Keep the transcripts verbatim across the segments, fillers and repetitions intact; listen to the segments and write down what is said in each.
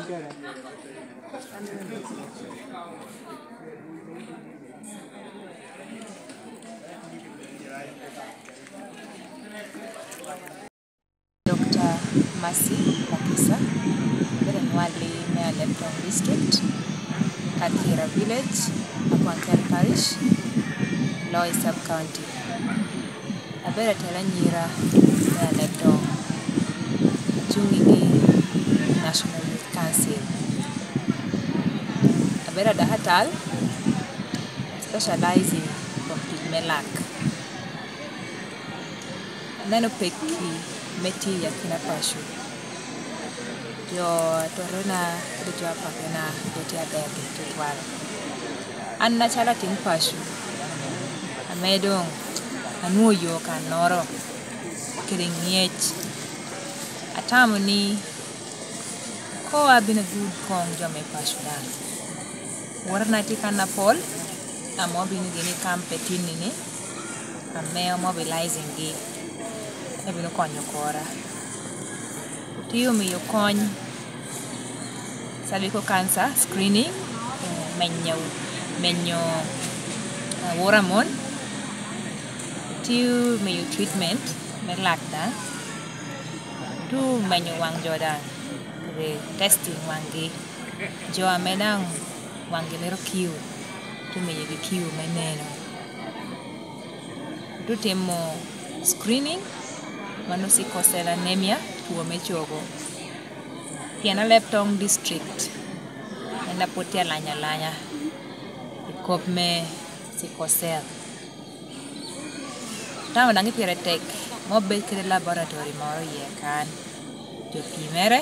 Doctor Mercy Mukisa, abedo anywalli me Alebtong District, Kakira Village, Akwankel Parish, Loi Sub County. Abedo atela anyira me Alebtong, acuŋ i gi National Youth Council. Abedo adakatal, specializing i kom tic me lak. Aneno pekki me tye i akina paco. Jo atotona kede jo apakina pe tye aber tutwal. An acalo atin paco, ame doŋ anwoŋo yo kannoro kede ŋec, atamo ni koŋ abino gud koŋ jo me paco daŋ. Wotena tye kan apol, ame obino gini i kampe tinni-ni, ame omobilizing-gi, me bino konyo kora. Tye omiyo kony, cervical cancer screening, menyo, menyo, ah, wora mon, tye omiyo treatment me lak daŋ, tye omenyo waŋ jo daŋ, kede testing waŋgi. Jo ame daŋ waŋgi mito kiu, tye omiyogi kiu me neno. Tye otimo screening, mano sickle cell anemia, two me cogo. Pien Alebtong District en a pwod tye alany alanya i kop me sickle cell. Tamo daŋ pire tek, me obed kede laboratory moro iye kan, jo pimere,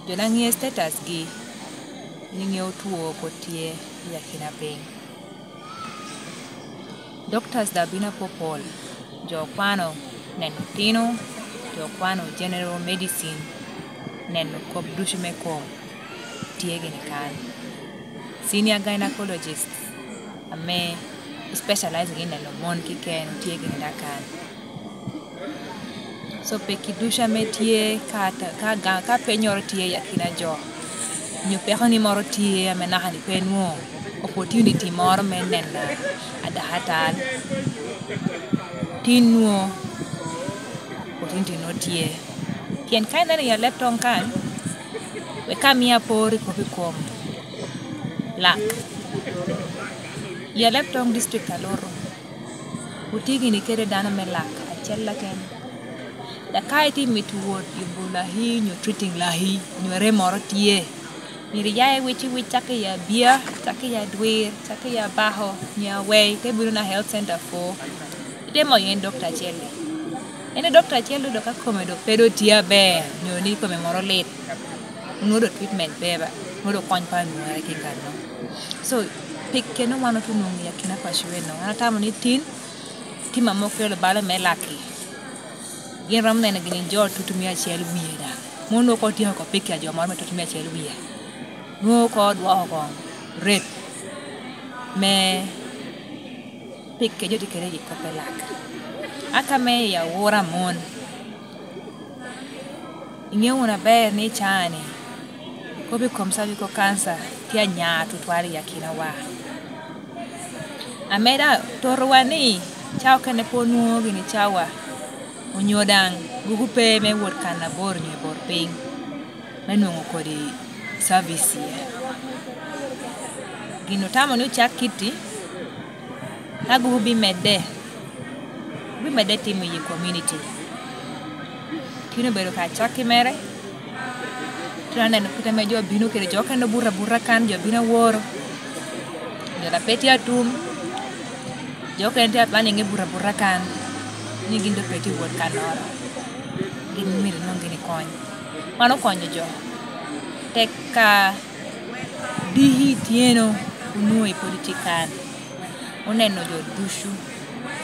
jo daŋ ŋeo status-gi, ni ŋeo two pwod tye i akina piny. Doctors daŋ bino apopol, jo okwano neno otino, jo okwano general medicine, neno kop ducu me kom tye gini kan. Senior gynecologist ame specializing i neno mon keken tye gini daŋ kan. So, pekki ducu ame tye ka, ka, ka, ka penyoro tye i akina jo, nyo peko ni moro tye ame naka ni pe nwoŋo opportunity moro me neno adakatal, tin nwoŋo opportunity nwoŋo tye. Pien ka ineno i Alebtong kan, wek ka amio apor i kop i kom lak. I Alebtong district alutu, otye gini kede dano me lak acel keken. Dok ka itye mito wot yubo laki, nyo treating laki, nyo rem moro tye, myero iya i wic i wic, cak i Abia, cak i Adwir, cak i Abako, nyo Awei, ite bino na health center four, ite moyo en doctor acel-li. En doctor acel-li dok ka kome dok pe dok tye aber, nyo ni kome moro lit, onwoŋo dok treatment pe ba, onwoŋo dok kony pe anwoŋere ki kanno. So, pekki eno wan otye onwoŋo i akina paco eno. An atamo ni tin, tim ame okelo balo me lak-ki, gin romo neno gini jo tutumia acel wie daŋ. Mom onwoŋo koŋ otyeko oko pekki a jo moro me tutumia acel wie. Nwoŋo koŋ odwoko koŋ rate me pekki a jo tye kede i kop me lak. Aka me i awura mon, iŋeo wunu aber ni caa-ni, kop i kom cervical cancer tye anya tutwal i akinawa. Ame daŋ totowa ni, caa okene pe onwoŋo gini cawa, onyo daŋ gugu pe me wot kan abor nyo i bor piny me nwoŋo kodi service iye. Gin otamo ni ocak kitti, ka gugu bimedde, bimedde timo i community. Tin obedo ka acakki mere, tin aneno kit ame jo bino kede, jo okene obuto abuta kan, jo bino aworo, jo daŋ pe tye atum, jo okene tye a planning i buto abuta kan, ni gin dok pe tye wot kannoro, gin myero nwoŋ gini kony. Wan okonyo jo. Tek ka diki ityeno onwoŋo i pwod itye kan, oneno jo ducu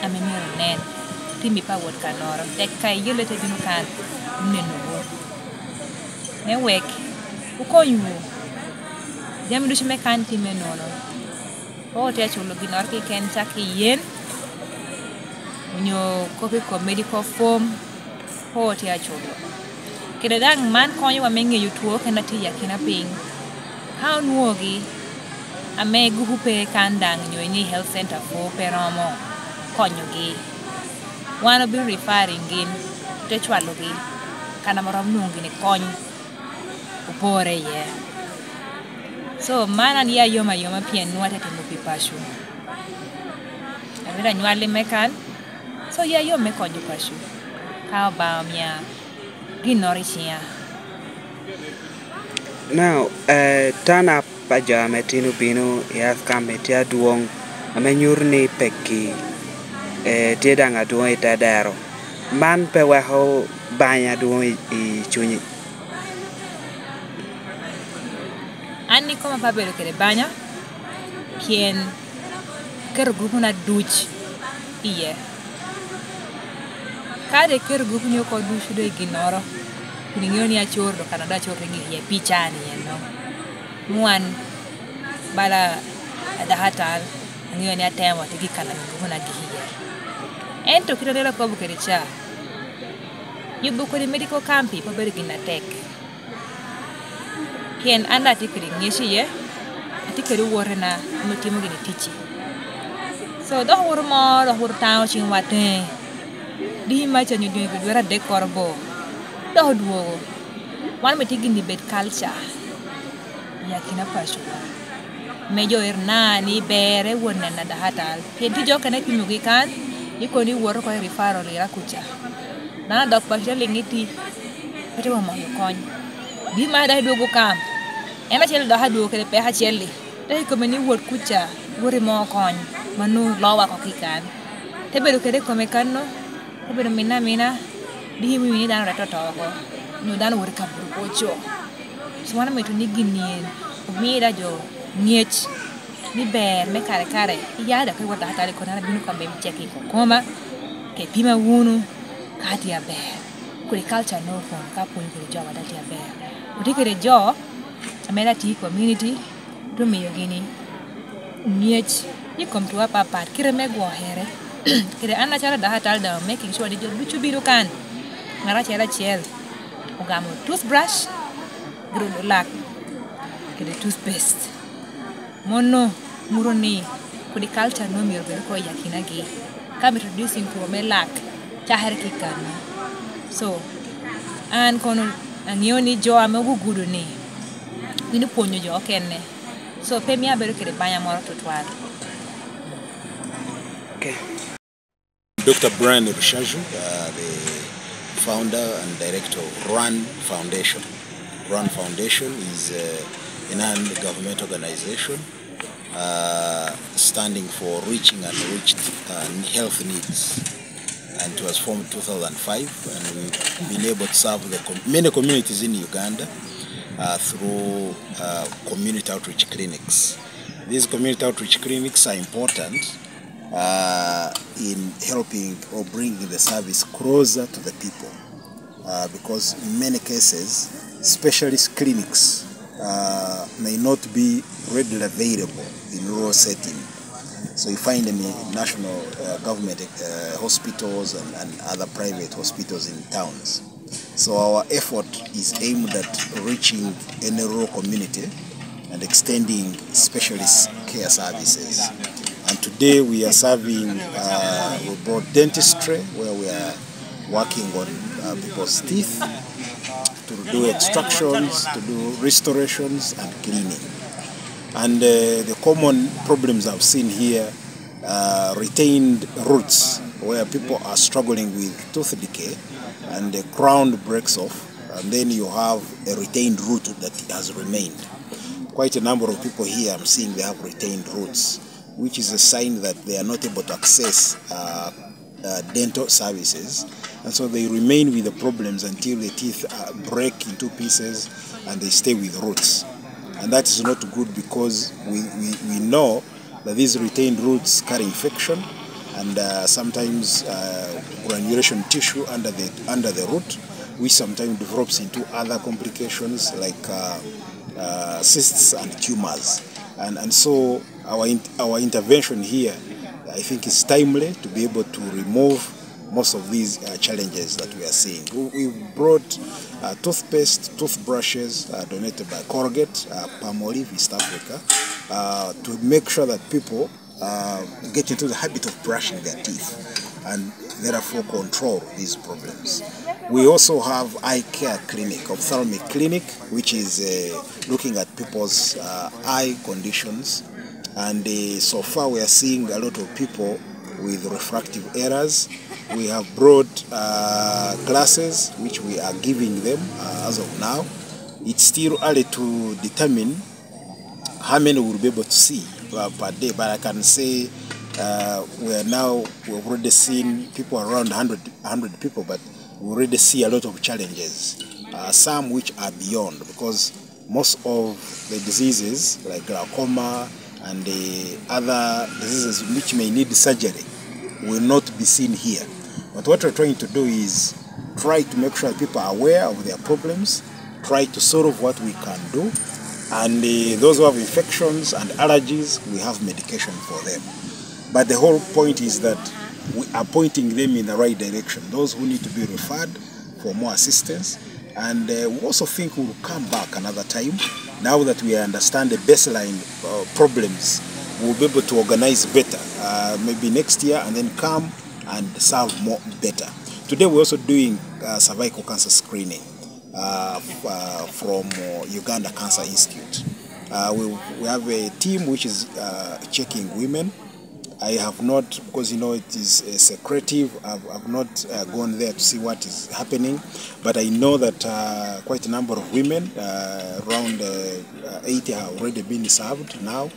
ame myero onen, timi pa wot kannoro. Tek ka iyelle te bino kan, onenowu. Me wek okonywu, jami ducu me kan tye me nono. Pe wot i aculo ginnoro keken, cak i yen, onyo kop i kom medical form, pe wot i aculo. Kede daŋ man konyowa me ŋeyo two kene a tye i akina piny. Ka onwoŋogi ame gupu pe kan daŋ nyo ni health center pwod pe romo konyogi, wan obino referring gin, te cwalogi kan ame romo nwoŋo gini kony opore iye. So, man an ya yom ayoma pien nwoŋo atye timo pi paco. Amito anywalli me kan, so ya yom me konyo paco. Ka Obaŋa omia ginnoro i ciŋa. Now, eh, turn up pa jo ame tin obino i Earth Camp tye adwoŋ, ame nyuto ni pekki, eh, tye daŋ adwoŋ i te dero. Man pe weko banya dwoŋ i, i cunyi? An ikoma pe abedo kede banya, pien keto gupu na duc iye. Ka dok iketo gupu ni oko ducu do i ginnoro, kun iŋeo ni acoro do kan ado acoro tye gik iye pi caa ni eno. Muwan bala adaka atal, aŋeo ni atemo tye gik kan ame gupu na gik iye. Ento kit a lelo akobo kede ca, yubo kodi medical camp pe obedo gin atek. Pien an daŋ atye kede ŋec iye, atye kede owotena ame timo gini tic-ci. So, dok owoto mo, dok owoto taŋo cing wa teŋe. Diki maca nyo dwe, dwe adek koro bor, dok odwogo. Wan omito gini bed culture i akina pacowa. Me jo ero na ni berre won neno adaka atal. Pien tye jo okene ipimogi kan, ikono ni iwoto oko i referral ira kuca. Dano adok paco te liŋ iti, pe te wa manyo kony. Diki maca dok idwogo kam. En acel dok adwogo kede peko acel-li. Dok i kome ni wot kuca, wot imo kony, ma nwoŋo lowa oko ki kan. Te bedo kede i kome kanno, te bedo mine amina, diki iwinyo ni dano orette oto oko, nyo dano owoto i kabuto boco. So, wan omito ni gin-ni en omira jo ŋec ni ber me kare kare, iya dok iwot daka atal ikono, "An abino ka me cek i kokoma, ka ipima wunu, ka atye aber." Kodi culture no kono, ka apwonyo kodi jo wadal tye aber. Otye kede jo ame daŋ tye i community, te omiyo gini ŋec i kom two apapat, kite me gwokere. Kede an acalo daka atal daŋ me king sure ni jo ducu bino kan, ŋat acel acel ogamo toothbrush, girudo lak, kede toothpaste. Mono ŋuto ni kodi culture no myero bed oko i akinagi. Ka mito reducing two me lak, cakere ki kanno. So, an kono aŋeo ni jo ame ogugudo ni bino pwonyo jo okene. So, pe mio abedo kede banya moro tutwal. Okay. Doctor Brian Rushaju, uh, the founder and director of Run Foundation. Run Foundation is, uh, a non-government organization, uh, standing for reaching unreached, uh, health needs. And it was formed two thousand five, and we've been able to serve the com-, many communities in Uganda, uh, through, uh, community outreach clinics. These community outreach clinics are important, uh, in helping or bringing the service closer to the people, uh, because in many cases, specialist clinics, uh, may not be readily available in rural setting. So you find them in national, uh, government, uh, hospitals and, and other private hospitals in towns. So our effort is aimed at reaching any rural community and extending specialist care services. And today we are serving, uh, we brought dentistry, where we are working on, uh, people's teeth to do extractions, to do restorations and cleaning. And, uh, the common problems I've seen here, uh, retained roots, where people are struggling with tooth decay and the crown breaks off, and then you have a retained root that has remained. Quite a number of people here I'm seeing they have retained roots, which is a sign that they are not able to access, uh, uh, dental services, and so they remain with the problems until the teeth, uh, break into pieces and they stay with roots. And that is not good because we, we, we know that these retained roots carry infection, and, uh, sometimes, uh, granulation tissue under the, under the root, which sometimes develops into other complications like, uh, uh, cysts and tumors. And, and so our in-, our intervention here, I think, is timely to be able to remove most of these uh, challenges that we are seeing. We, we brought uh, toothpaste, toothbrushes uh, donated by Colgate, uh, Palmolive, East Africa, uh, to make sure that people uh, get into the habit of brushing their teeth and therefore control these problems. We also have eye care clinic, ophthalmic clinic, which is uh, looking at people's uh, eye conditions. And uh, so far, we are seeing a lot of people with refractive errors. We have brought uh, glasses, which we are giving them uh, as of now. It's still early to determine how many we'll be able to see uh, per day, but I can say uh, we are now, we've already seen people around one hundred, one hundred people, but we already see a lot of challenges, uh, some which are beyond, because most of the diseases like glaucoma and the other diseases which may need surgery will not be seen here. But what we're trying to do is try to make sure people are aware of their problems, try to solve what we can do, and uh, those who have infections and allergies, we have medication for them. But the whole point is that we are pointing them in the right direction. Those who need to be referred for more assistance, and uh, we also think we'll come back another time. Now that we understand the baseline uh, problems, we'll be able to organize better, uh, maybe next year, and then come and serve more better. Today, we're also doing uh, cervical cancer screening uh, f- uh, from uh, Uganda Cancer Institute. Uh, we, we have a team which is uh, checking women. I have not, because you know it is uh, secretive, I've, I've not uh, gone there to see what is happening, but I know that uh, quite a number of women, uh, around uh, uh, eighty, have already been served now,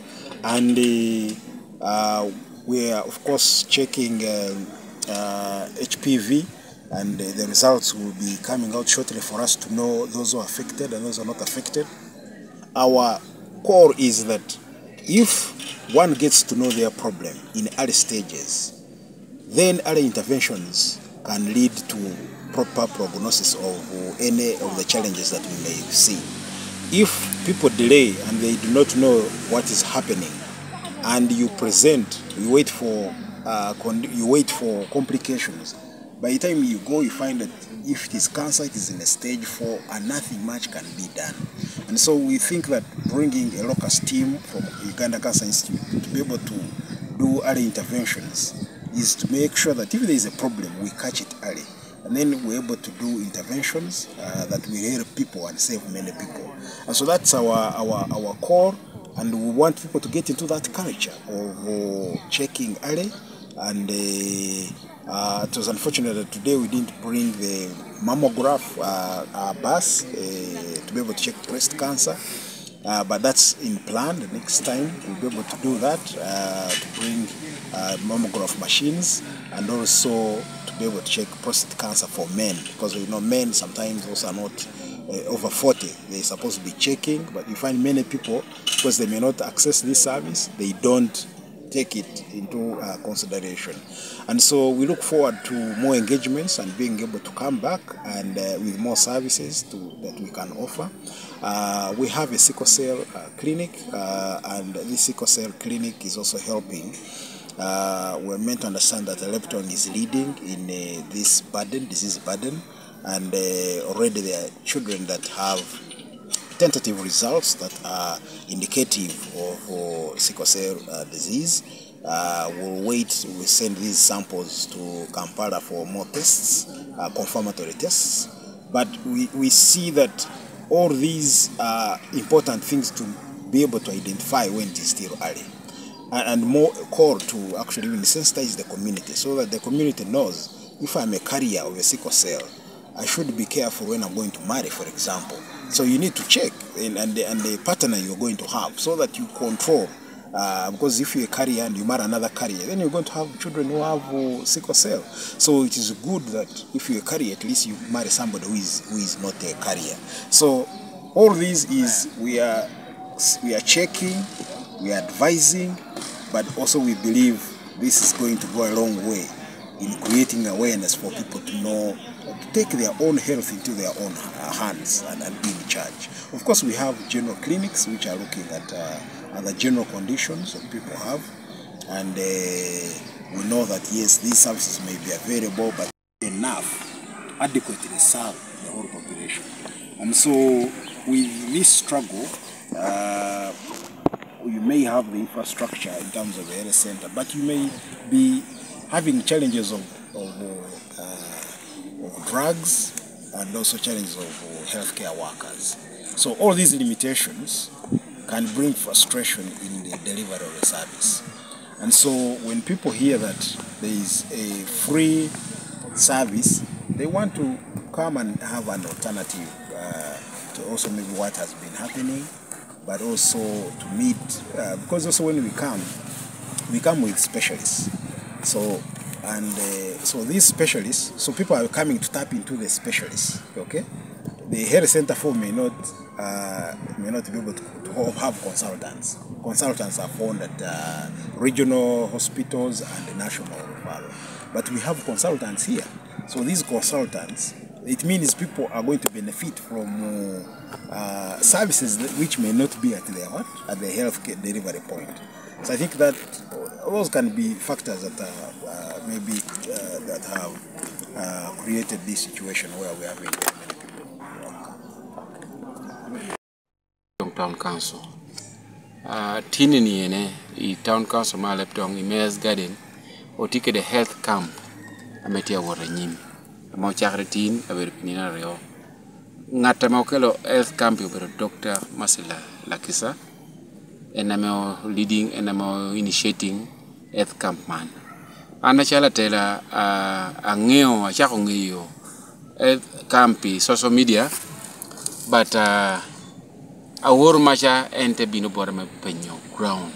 and uh, uh, we are, of course, checking uh, uh, H P V, and uh, the results will be coming out shortly for us to know those who are affected and those who are not affected. Our core is that if one gets to know their problem in early stages, then early interventions can lead to proper prognosis of any of the challenges that we may see. If people delay and they do not know what is happening, and you present, you wait for uh, con- you wait for complications. By the time you go, you find that if it is cancer, it is in a stage four, and nothing much can be done. And so we think that bringing a locus team from Uganda Cancer Institute to be able to do early interventions is to make sure that if there is a problem, we catch it early. And then we're able to do interventions uh, that will help people and save many people. And so that's our, our, our core, and we want people to get into that culture of uh, checking early. And uh, uh, it was unfortunate that today we didn't bring the mammograph uh, uh, bus uh, to be able to check breast cancer. Uh, but that's in plan. The next time we'll be able to do that uh, to bring uh, mammograph machines and also to be able to check prostate cancer for men, because you know men sometimes also are not uh, over forty. They're supposed to be checking, but you find many people, because they may not access this service, they don't take it into uh, consideration. And so we look forward to more engagements and being able to come back and uh, with more services to, that we can offer. Uh, we have a sickle cell uh, clinic, uh, and this sickle cell clinic is also helping. Uh, we're meant to understand that Lepton is leading in uh, this burden, disease burden, and uh, already there are children that have tentative results that are indicative of uh, sickle cell uh, disease. Uh, we'll wait, we'll send these samples to Kampala for more tests, uh, confirmatory tests. But we, we see that all these are important things to be able to identify when it is still early. And, and more core to actually even sensitize the community so that the community knows if I'm a carrier of a sickle cell, I should be careful when I'm going to marry, for example. So you need to check and, and, the, and the partner you're going to have so that you control. Uh, because if you're a carrier and you marry another carrier, then you're going to have children who have uh, sickle cell. So it is good that if you're a carrier, at least you marry somebody who is who is not a carrier. So all this is we are we are checking, we are advising, but also we believe this is going to go a long way in creating awareness for people to know, to take their own health into their own hands and, and be in charge. Of course, we have general clinics which are looking at uh, other general conditions that people have, and uh, We know that, yes, these services may be available, but enough, adequately serve the whole population. And so, with this struggle, uh, you may have the infrastructure in terms of the health center, but you may be having challenges of, of, uh, of drugs and also challenges of, uh, healthcare workers. So all these limitations can bring frustration in the delivery of the service. And so when people hear that there is a free service, they want to come and have an alternative, uh, to also maybe what has been happening, but also to meet, uh, because also when we come, we come with specialists. So, and, uh, so these specialists, so people are coming to tap into the specialists, okay? The health center four may not, uh, may not be able to, to have consultants. Consultants are found at, uh, regional hospitals and national referral. But we have consultants here. So these consultants, it means people are going to benefit from, uh, uh, services that, which may not be at the what? At the health care delivery point. So I think that those can be factors that, uh, uh, maybe, uh, that have, uh, created this situation where we are having many people. Town Council. Uh, tini ni ene i Town Council ma Alebtong i Mayor's Garden, otye kede health camp ame tye awot anyim, ame ocakere tin, abedo pi nino aryo. Ngat ame okelo health camp obedo Doctor Masila Lakisa, en ame o leading, en ame o initiating health camp man. An acalo atela, ah, aŋeo, acako ŋeyo health camp i social media, but, ah, awor maca en te bino bota me penyo ground.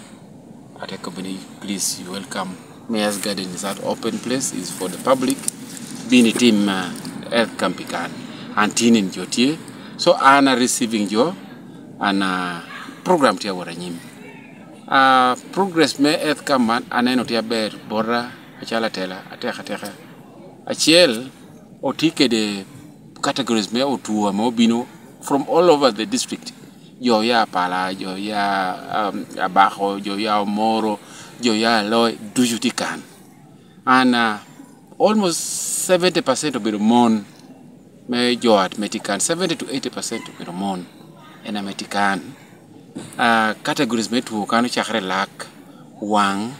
Ate kobbe ni, "Please, you welcome. Mayor's Garden is an open place, is for the public. Bin itim, ah, health camp i kan." An tinin jo tye. So an a receiving jo, an, ah, program tye awot anyim. Ah, progress me health camp man aneno tye aber bota acalo atela, ateka ateka. Acel, otye kede categories me otwo ame obino from all over the district. Jo oya Apala, jo oya, um, Abako, jo oya Omoro, jo oya Aloi, ducu tye kan. And, uh, almost seventy percent obedo mon me jo at me tye kan, seventy to eighty percent obedo mon en ame tye kan. Uh, categories me two kan ocakere lak, waŋ,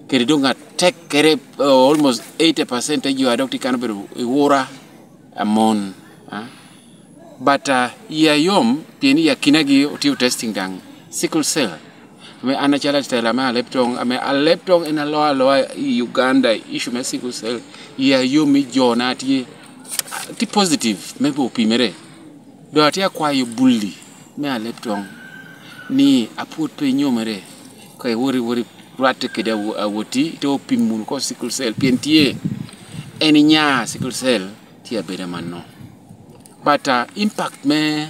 kede doŋ atek kede, uh, almost eighty percent te jo a dok tye kan obedo i ura, a mon, ah. But, uh, iya yom, pien i akinagi otio testing daŋ sickle cell. Ame an acalo atela me Alebtong, ame Alebtong en aloa aloa i Uganda, issue me sickle cell, iya yom i jo na tye, ah, tye positive me bo opimere. Doŋ atye akwayo bulli me Alebtong ni apwod pe inyomere, ka iwot, iwot irwatte kede awo-, awotti, ite opim wunu ko sickle cell, pien tye en inya sickle cell tye abedo amanno. But, uh, impact me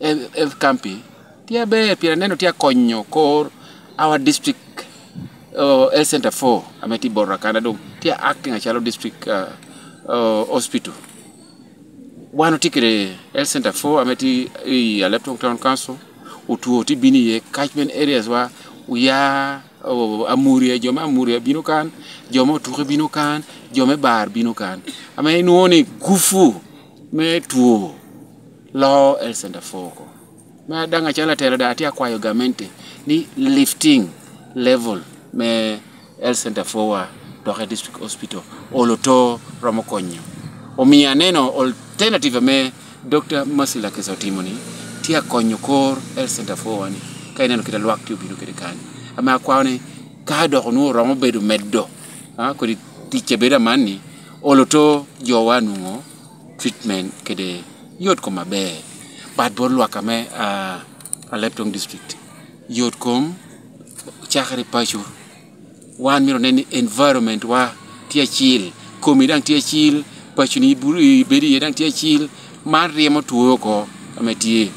health, health camp-i tye aber, pien aneno tye akonyo kor our district, uh, health center four ame tye i Borakan, a doŋ tye acting acalo district, uh, uh, hospital. Wan otye kede health center four ame tye i Alebtong Town Council, otwo tye bino iye, catchment areas wa, oya, o-, Amuria, jo me Amuria bino kan, jo me Otuke bino kan, jo me Bar bino kan. Ame inwoŋo ni gufu me two loo health center four oko. Me daŋ acalo atela daŋ atye akwayo gamente ni lifting level me health center four wa dok i district hospital, olo to romo konyo. Omio aneno alternative ame Doctor Mercy Lakesa otimo ni tye akonyo kor health center four wa ni, ka ineno kite lwak tye obino kede kany. Ame akwao ni ka dok onwoŋo romo bedo meddo, ah, kodi tic a bedo aman ni, olo to jowa nwoŋo treatment kede yot kom aber. But bot lwak ame, ah, Alebtong District, yot kom cakere paco. Wan myero onen ni environment wa tye acil, komi daŋ tye acil, paco ni ibu-, ibedo iye daŋ tye acil. Man ryemo two oko ame tye.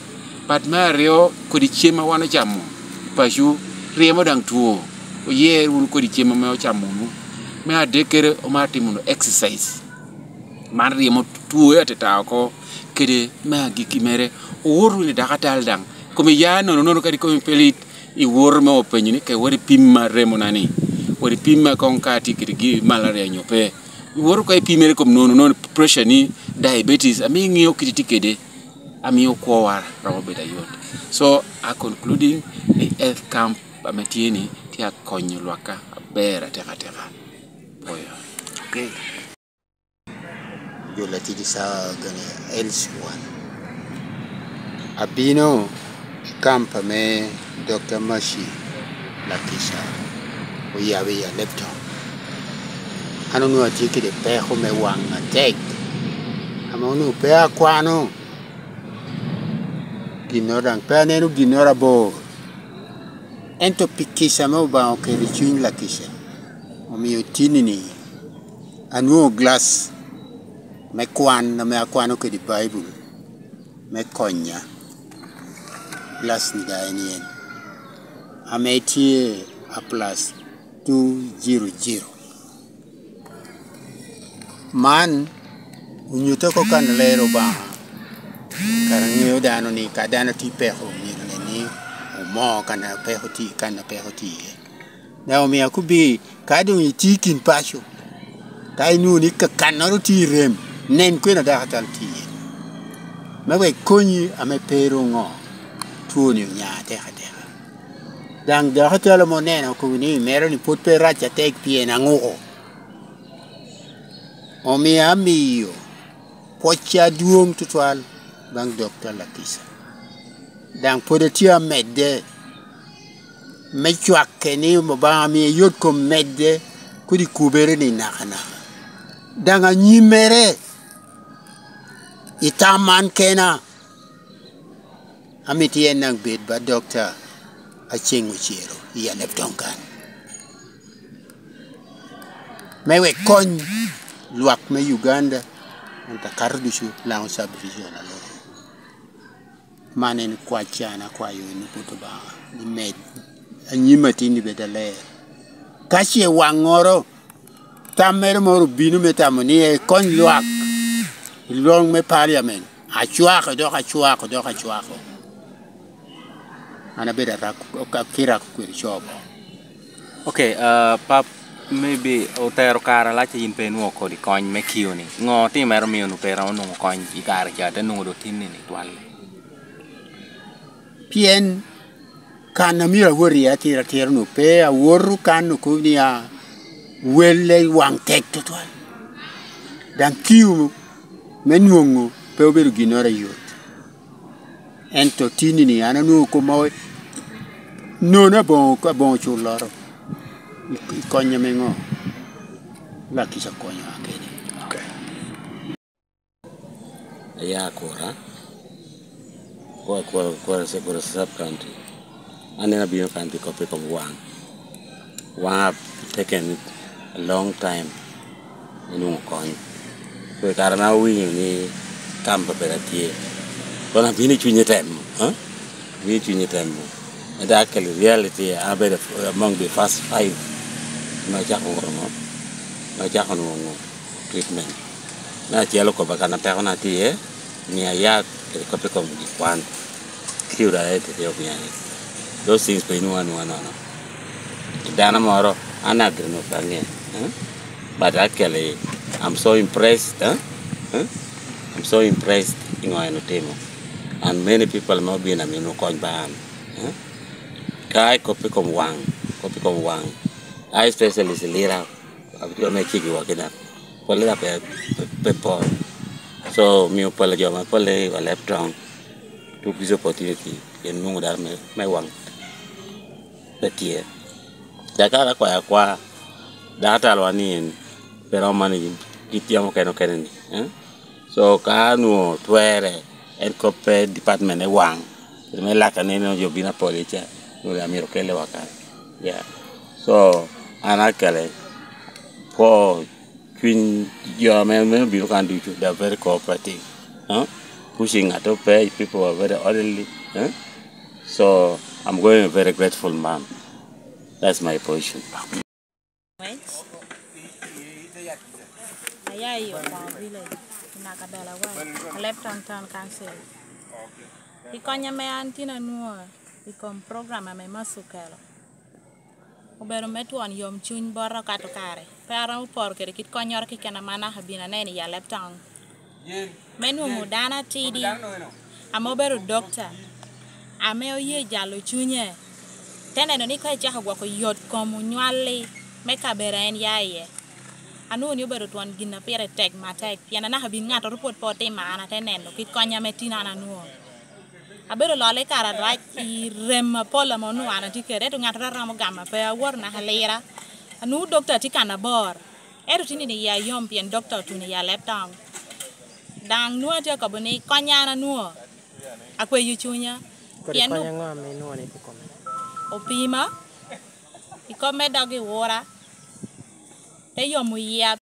But me aryo, kodi cem ma wan ocamo paco, ryemo daŋ two. Oyer wunu kodi cem ame ocamo wunu. Me adekkere, omar timo wunu exercise. Man ryemo two ateta oko, kede me agikki mere, owot wunu i dakatal daŋ. Kome ya nono nono kadi kome pe lit, iwoto me openyo ni, "Ka iwoto ipimma remona ni, Pwod ipim me koŋ ka tye kede gi malaria nyo pe. Iwoto ka ipimere kom nono, nono pressure ni, diabetes, ame iŋeo kite tye kede, amiyo kwowa romo bedo ayot. So, a concluding ni health camp ame tye ni tye akonyo lwakka aber atek ateka. Pwoyo. Okay. Jo latic i cawa gene else one. Abino i kamp ame Doctor Mercy Lakisha oyabo i Alebton. An onwoŋo atye kede peko me waŋ atek, ame onwoŋo pe akwano ginnoro, daŋ pe aneno ginnoro abor. Ento pi kica ame Obaŋa oketo i cuny Lakisha, omio tinni-ni anwoŋo glass me kwan ame akwano kede Baibul me konya. Glass-ni daŋ en yen, ame tye a plus two zero zero. Man onyutte oko kan lero Obaŋa, kara ŋeo dano ni ka dano tye peko, myero nen ni omo kan a peko tye, kan a peko tye iye. Daŋ omio akobbi, ka doŋ itye i kin paco, ka inwoŋo ni kakannoro tye i rem, nen kwene a dako atal tye iye, me wek konyi ame pe ru ŋo, twoni onya atek ateka. Daŋ dok italo ame oneno kobo ni mero ni pwod pe rac atek pien aŋuko. Omio amiyo pwocca adwoŋ tutwal baŋ Dokta Lakisa. Daŋ pwod atye amedde me cwakke ni Obaŋa mie yot kom medde kodi kubere ni nakanaka. Daŋ anyimmere i tam man kena. Amito en daŋ bed ba dokta a ceŋ ocero i Alebton kan, me wek kony lwak me Uganda, ento akato ducu Laŋo Sub Region aloko. Man en kwacca, an akwayo en obut Obaŋa ni med anyim atin ni bed aler. Ka ce waŋŋoro tammere moro obino me tamo ni ekony lwak i lwong me parliament, acwako dok acwako dok acwako. An abedo arak, akirako kwede cobo. Ok, uh, Pap, maybe otero kare alac a yin pe inwoŋo kodi kony me kio-ni. Ŋo otimere omio onwoŋo pe iromo nwoŋo kony i kare ca, te nwoŋo doŋ tinni-ni twalle? Pien kan a myero awot iye atira atira onwoŋo pe, awoto kan okobo ni a welle waŋ tek tutwal. Daŋ kio me nwoŋo pe obedo ginnoro ayot. Ento tinni-ni an anwoŋo koma nono aboŋo, aboŋo culloro. I, i konya me ŋo? Lakisa konyowa kede. Ok. Aya Kura, Kura, Kura, Kura, Kura Sub County. An en abino kan pi kop i kom waŋ. Waŋ have taken a long time me nwoŋo kony. So i kare ma awinyo ni kamp pe tye, kono abino i cunye temo, ha? Abino i cunye temo. Ento actually reality, an abedo among the first five me acako ŋo, me acako nwoŋo treatment. Me acel okoba kan a pekona tye iye, ni aya kede kop i kom gik kwan. Kiu dada ete te omia ni. Those things pe inwoŋo anwoŋa nono. Dano moro, an agree no pe aŋe, eh? But actually, I'm so impressed, eh? Eh? I'm so impressed i ŋo en otimo. And many people ma obino amino kony ba an, eh? Ka i kop i kom waŋ, kop i kom waŋ. I especially Lira, abitio me cigi waki na. Pol Lira pe, pe, pe pol. So, mio pol jo ma pol i Alebton. Took this opportunity, pien nwoŋo dano me, me waŋ pe tye. Dakar akwaya akwa, dano atalowa ni en pe romo man i kit yam okene okene ni, eh? So, ka nwoŋo twerre, en kop pe department me waŋ, kede me laka ni nwoŋo jo bino apol ica, nwoŋo amyero kelle wa kan. Yeah. So, an akele pwo cwiny jo ame, ame obino kan ducu, they are very cooperative. Huh? Pushing at all page, people are very orderly. Huh? So I'm going a very grateful man. That's my position. Wec. Aya i Okwongo Village, i Nakadala West, Alebton Town Council. I kony ame an tin anwoŋo i kom program ame Mercy okelo. Obedo me twon yomcuny bota okato kare. Pe aromo poro kede kit konnyoro keken ame anaka bino aneno i aleb toŋ. Me nwoŋo dano atidi ame obedo dokta, ame oye jalo cunye, te neno ni ka ecako gwoko yot kom onywalli me kabedo a en ya iye, anwoŋo ni obedo twon gin a pire tek matek, pien anaka bin ŋattoro pwod pe otimo an, ate neno kit kony ame tin an anwoŋo. Abedo lolo i kare arac i rem apol ame onwoŋo an atye kede, ento ŋattoro a romo gama pe, awoto naka alira. Anwoŋo dokta tye kan abor, ento tin nino iya yom pien dokta otuno iya leb toŋ. Daŋ nwoŋo atye akobo ni kony an anwoŋo akweyo cunya. Kodi pien kony aŋo ame inwoŋo ni tye kome? Opima i kop me dog i wura, te yomo iya.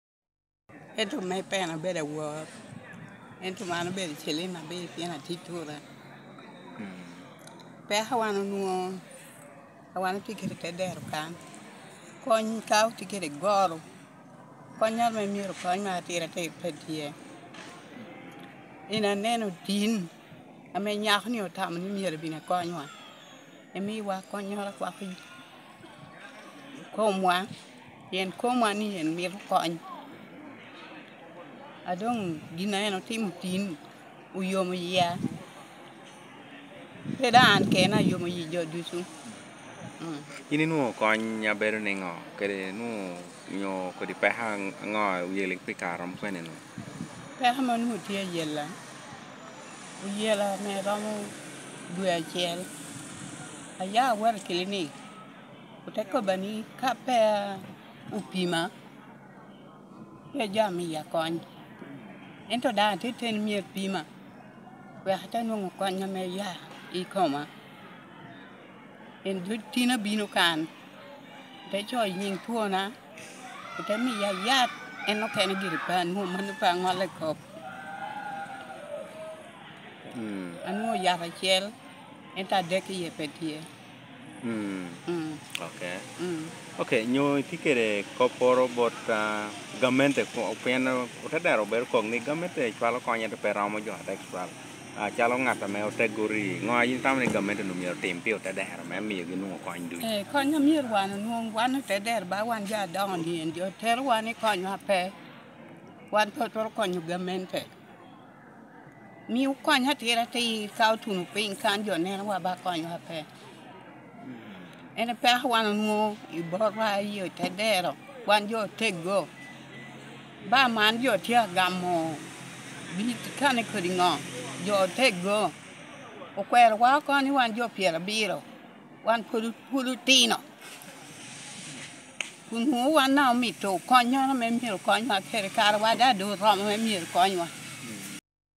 Ento me pena obedo awor, ento man obedo ciliŋ abiro pien atye tura. Peko a wan onwoŋo, a wan otye kede i te dero kan, kony ka otye kede goro, konnyoro me myero kony me atira atir pe tye. En aneno tin ame nyako-ni otamo ni myero ebin ekonywa, emiwa konnyoro akwako i komwa, pien komwa ni en mito kony. A doŋ gin a en otimo tin oyomo yia, pe daŋ an kena, ayomo yi jo ducu. Mm. In inwoŋo kony a bedo niŋo, kede nwoŋo nyo kodi peko aŋo oye pi kare rom kwene-nu? Peko ame onwoŋo tye ayela, oyela ame romo dwe acel. Aya awoto i kilinik, ote kobba ni ka pe opima, pe jo amiya kony. Ento daŋ atye teni myero pima, wek ate nwoŋo kony ame ya i koma. En dul tin abino kan, ote coyo nyiŋ twona, ote miya yat, en okene gire pe anwoŋo, mano pe aŋolo i kop. Mm. Anwoŋo yat acel, ento adek iye pe tye. Mm. Mm. Ok. Mm. Ok, nyo itye kede kopporo bot, ah, gamente, ku-, pien otedero obedo kok ni gamente cwalo kony ento pe romo jo atek cwal. Ah, calo ŋat ame otegori, ŋo a in itamo ni gamente onwoŋo myero otim pi otedero me miyogi nwoŋo kony ducu? Eh, kony a myero wan onwoŋ, wan otedero ba wan jo adoŋo ni en jo terowa ni konywa pe, wan pe otwero konyo gamente. Miu kony atira atir ka otuno piny kan jo nenowa ba konywa pe. En peko wan onwoŋo i botwa i otedero, wan jo oteggo. Ba man jo tye agamo bit kane kodi ŋo, jo oteggo. Okwerowa oko ni wan jo pyerabiro, wan pwod, pwod otino. Kun nwoŋo wan daŋ omito konnyoro ame myero konywa kede, karawa daŋ doŋ oromo ame myero konywa.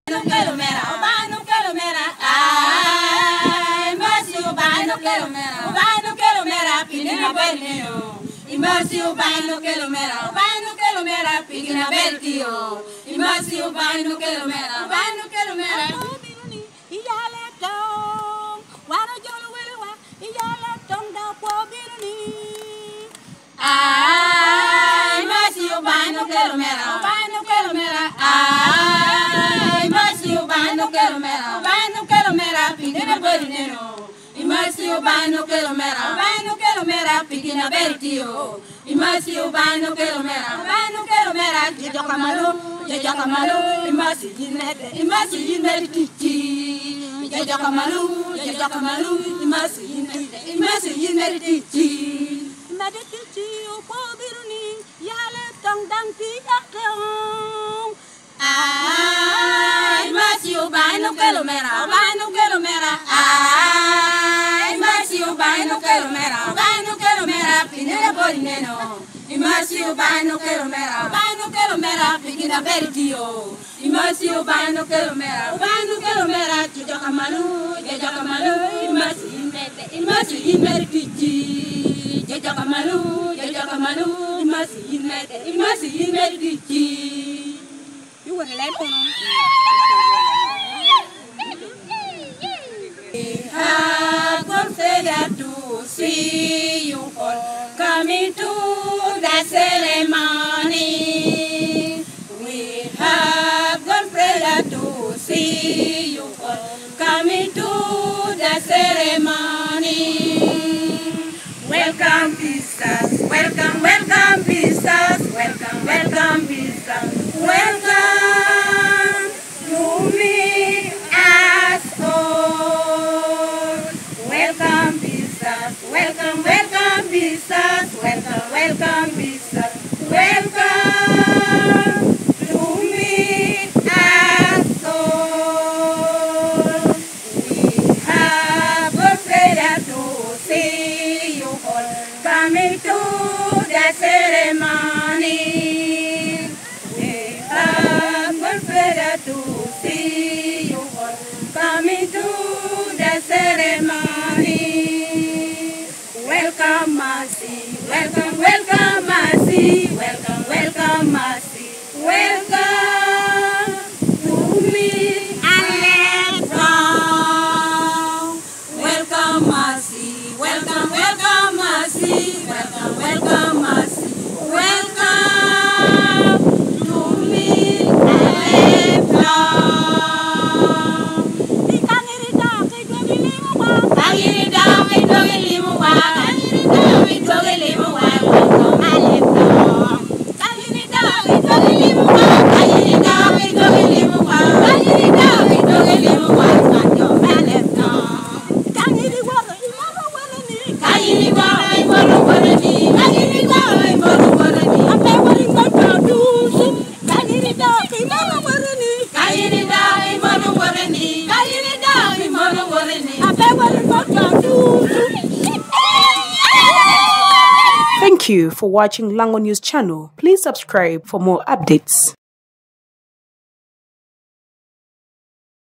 Okelo mera, Obaŋa okelo mera, ai, Mercy Obaŋa okelo mera, Obaŋa okelo mera, pi nino abedo nino. I Mercy Obaŋa okelo mera, Obaŋa okelo mera, pi gin abedo tio. I Mercy Obaŋa okelo mera, Obaŋa okelo mera. Obino ni, iyale toŋ, wan ojolo welewa, iyale toŋ da kwo obino ni. Ai, Mercy Obaŋa okelo mera, Obaŋa okelo mera. Ai, Mercy Obaŋa okelo mera, Obaŋa okelo mera, pi gin abedo nino. I Mercy Obaŋa okelo mera, Obaŋa okelo mera, pi gin abedo tio. I Mercy Obaŋa okelo mera, Obaŋa okelo mera, jo joka malo, jo joka malo, i Mercy yin mede, i Mercy yin mede ticci. Jo joka malo, jo joka malo, i Mercy yin mede, i Mercy yin mede ticci. Mede ticci, okwo obino ni, yale toŋ daŋ pi atoŋ. Ai, Mercy Obaŋa okelo mera, Obaŋa okelo mera. Ai, Mercy Obaŋa okelo mera, Obaŋa okelo mera, pi neno bot neno. I Mercy Obaŋa okelo mera, Obaŋa okelo mera, pi gin abedo tio. I Mercy Obaŋa okelo mera, Obaŋa okelo mera, jo joka malo, jo joka malo, i Mercy yin mede, i Mercy yin mede ticci. Jo joka malo, jo joka malo, i Mercy yin mede, i Mercy yin mede ticci. You will learn. We have gone further to see you all coming to the ceremony. We have gone further to see you all coming to the ceremony. Welcome, Mister Welcome, visitors. Welcome, welcome, visitors. Welcome, welcome, visitors. Welcome to meet us all. We have good pleasure to see you all coming to the ceremony. We have good pleasure to see you all coming to the ceremony. Welcome, Mercy. Welcome, welcome, Mercy. Welcome, welcome, Mercy. Welcome to meet us all. Welcome, Mercy. Welcome, welcome, Mercy. Welcome, welcome, Mercy. Welcome to meet us all. Ikaŋ iri dok idwog ilimowa. Kaŋ iri dok idwog ilimowa. Kaŋ iri dok idwog ilimowa. Welcome, Mercy. Thank you for watching Lango News Channel. Please subscribe for more updates.